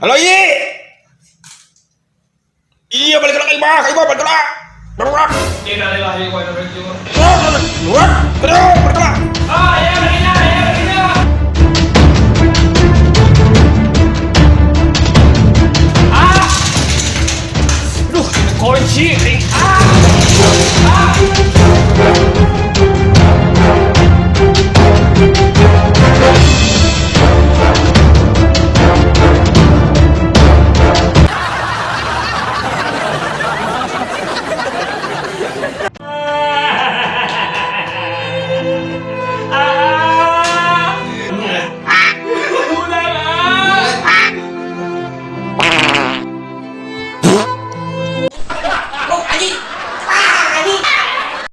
Halo, Iyi. Iya, balik lagi, Imah, Imah, balik lah. Balik. Innalillahi wa inna ilaihi raji'un. Balik, balik.